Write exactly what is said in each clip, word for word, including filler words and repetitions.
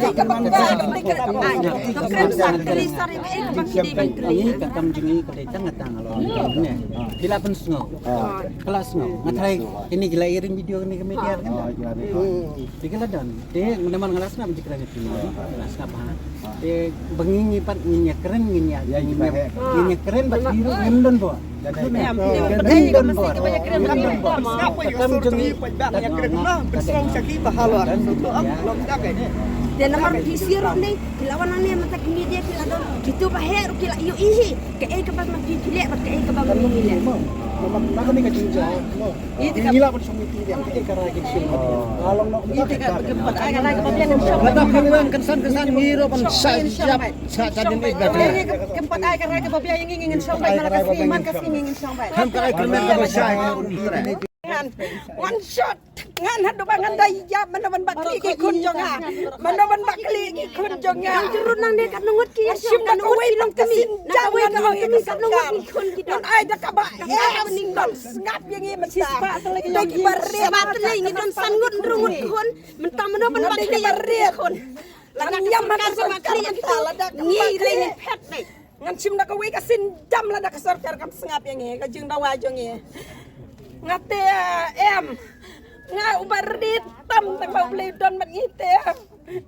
Ka kam jong ngi ka dei tang tang lo. Ki la pynsngew. Ki la pynsngew. Nga tharai kine ki la ring video kine ka media kan. Te ki la don. Te namar nga la sngap jingkren ïa phi. Nga la sngap ha. Te ba ngi ngi pat ngi ïa kren ngi ïa ngi ïa kren ba ki ruh ngim don bor. Ngim don bor. Ngim don bor. Kam jong ngi. Te namar phi sir ruh ne ki la wan ne mynta ki media ki la don. Kitu ba heh ruh ki la ïohi. Kaei kaba ma phi phi leh bad kaei kaba ma ngi ngi leh. Namar kane ka jingjia. Ite ka, ite ka rai ka shim. Ite ka, ite ka rai ka babiang shim. Lada phi wan kynsan kynsan ngi ruh ban sa jap sa jadin ite ka. Kem pat ai ka rai ka babiang ngi ngi ngin shong bai, man ka sngi man ka sngi ngi ngin shong bai. Kam ka ai ka men ka ba sa. Ngan, one shot. Ngan haduh ba ngan da ïap, mano ban bakli ki khun jong nga. Mano ban bakli ki khun jong nga. Jurut nang ne kat nungut ki shim da kawei long ka sin jang ngan ong ka sorkar. Ngan ai da kaba eh, ngan sngap ïa ngi mynta. Dei kiba rit. Sngap tlei ngi don san ngut hynriew ngut khun. Mynta mano ban bakli ïa ki khun. Lada ka sorkar mynta lada ka ngi lei ngi phet ne. Ngan shim da kawei ka sin jam lada ka sorkar kam sngap ïa ngi ka jingdawa jong ngi. Nga te em. Nga uba rit tam tang ba U Blei don bad ngi te.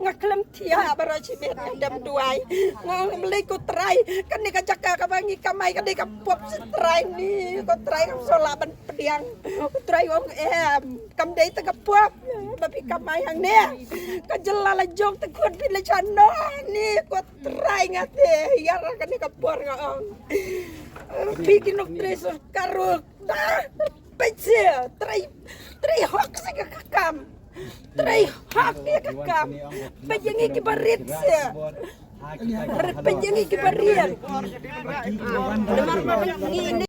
Nga khlem thiah baroh shi miet nga dem duwai. Nga ong, Blei ko Trai, kane ka jaka kaba ngi kamai ka dei ka pop shi Trai ni, ko Trai kam shu lah ban pdiang. Ko Trai ong em, kam dei te ka pop ba phi kamai hangne. Ka jylla la jong te khun phi la shano ni, ko Trai nga te ïa kane ka por nga ong. Phi ki nongtrei sorkar ruh da peit seh, trei, trei hok seh ka kam. Trei hok ïa ka kam. Peit ïa ngi kiba rit seh. Peit ïa ngi kiba rit. Namar ba ngi ne